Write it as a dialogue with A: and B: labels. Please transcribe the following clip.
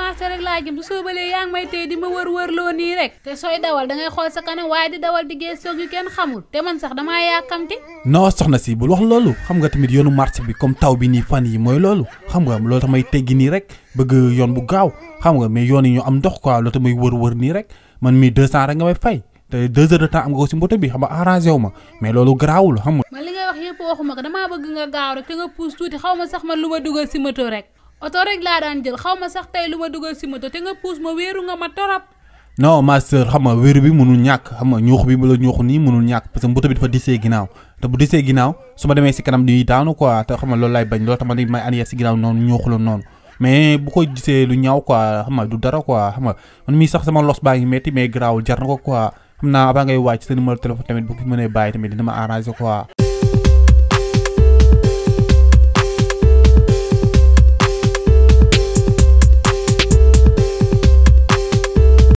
A: marché rek laa jëm bu soobalee yaa ngi may téye di ma wër loo nii rek te sooy dawal da ngay xool sa kanam waaye di dawal di geesoog yu kenn xamul te man sax damaa yàkkamti.
B: non soxna si bul wax loolu xam nga tamit yoonu marché bi comme taw bi nii fan yi mooy loolu xam nga loolu tamay teggi nii rek bëgg yoon bu gaaw xam nga mais yoon yi ñu am ndox quoi loolu tamay wër nii rek man mii 200 rek nga may fay te 2 heures de temps am nga ko si moto bi xam nga arrangé wu ma mais loolu garaawul xam nga.
A: man li ngay wax yëpp waxuma ko damaa bëgg nga gaaw rek te nga puus tuuti xaw ma sax man lu ma dugal si moto rek oto rek laa daan jël xaw ma sax tey lu ma dugal si moto te nga puus ma wéeru nga ma torop.
B: non ma sœur xam nga wéeru bi mënul ñàkk xam nga ñuux bi la ñuuxu nii mënul ñàkk parce que moto bi dafa disee ginnaaw te bu disee ginnaaw su ma demee si kanam di daanu quoi te xam nga loolu lay bañ loolu tamit may aniyeer si ginnaaw noonu ñuuxu la noonu mais bu ko gisee lu ñaaw quoi xam nga du dara quoi xam nga man mii sax sama los baa ngi metti mais garaawul jar na ko quoi xam naa avant ngay wàcc sa numéro téléphone tamit bu ko mënee bàyyi tamit dina ma arrangé quoi.